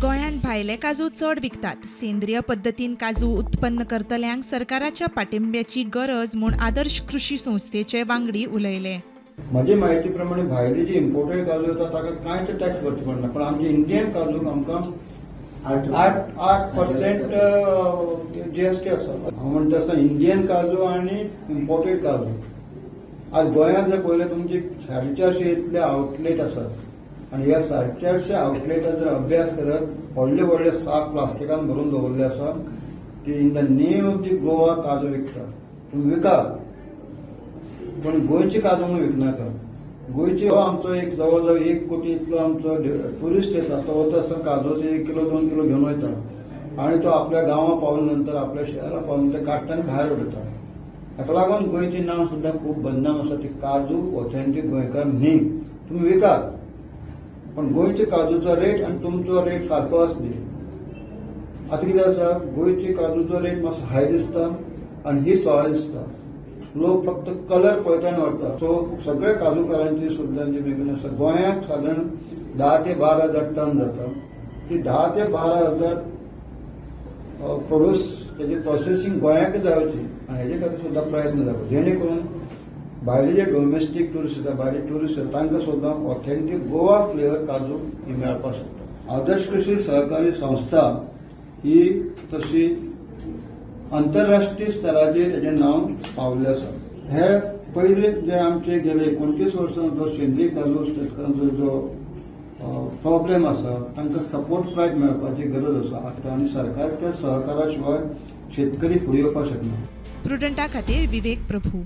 गोंयांत भायले काजू चड विकतात. सेंद्रीय पद्दतीन काजू उत्पन्न करतल्यांक सरकाराच्या पाठिंब्याची गरज म्हूण आदर्श कृशी संस्थेचे वांगडी उलयले. म्हजे म्हायती प्रमाणे भायली जी इम्पोर्टेड काजू येता, ताका कांयच टॅक्स भरचें पडना, पण आमचे इंडियन काजूक आमकां 8-8% जीएसटी आसा. हांव म्हणटा आसतना इंडियन काजू आनी इम्पोर्टेड काजू, आज गोंयांत जर पळयल्यार तुमचे 450 इतले आउटलेट आसात आनी ह्या 450 आउटलेटाचो जर अभ्यास करत, व्हडले व्हडले साक प्लास्टिकान भरून दवरले आसा. ती in the name of the Goa काजू विकता. तुमी विकात, पण गोंयची काजू म्हणून विकनाका. गोंयची हो आमचो एक जवळ जवळ 1 कोटी इतलो आमचो टुरिस्ट येता. तो वता आसतना काजूचे 1 किलो, 2 किलो घेवन वयता आनी तो आपल्या गांवां पावल्या नंतर, आपल्या शहरा पावल्या नंतर काडटा आनी भायर उडयता. हाका लागून गोंयचें नांव सुद्दां खूब बदनाम आसा. ती काजू ऑथेंटीक गोंयकार न्ही. तुमी विकात, पण गोंयचे काजूचो रेट आनी तुमचो रेट सारको आसली. आतां कितें आसा, गोंयची काजूचो रेट मातसो हाय दिसता आनी ही सवाय दिसता. लोक फक्त कलर पळयता आनी व्हरता. सो सगळ्या काजूकारांची सुद्दां जी मागणी आसा, गोंयांत सादारण 10 ते 12 हजार टन जाता. ती 10 ते 12 हजार प्रोड्यूस, तेजी प्रोसेसींग गोंयांकच जावची आनी हेजे खातीर सुद्दां प्रयत्न जावो, जेणे करून भायले जे डोमेस्टीक ट्युरिस्ट येता, भायले ट्युरिस्ट येता, तांकां सुद्दां ऑथेंटीक गोवा फ्लेवर काजू ही मेळपाक शकता. आदर्श कृषी सहकारी संस्था ही तशी आंतरराष्ट्रीय स्तराचेर हेजें नांव पावल्लें आसा. हे पयले जे आमचे गेले 29 वर्सां जो सेंद्रीय काजू शेतकारांचो जो प्रॉब्लेम आसा, तांकां सपोर्ट प्रायस मेळपाची गरज आसा आतां आनी सरकारच्या सहकारा शिवाय शेतकरी फुडें येवपाक शकना. प्रुडंटा खातीर विवेक प्रभू.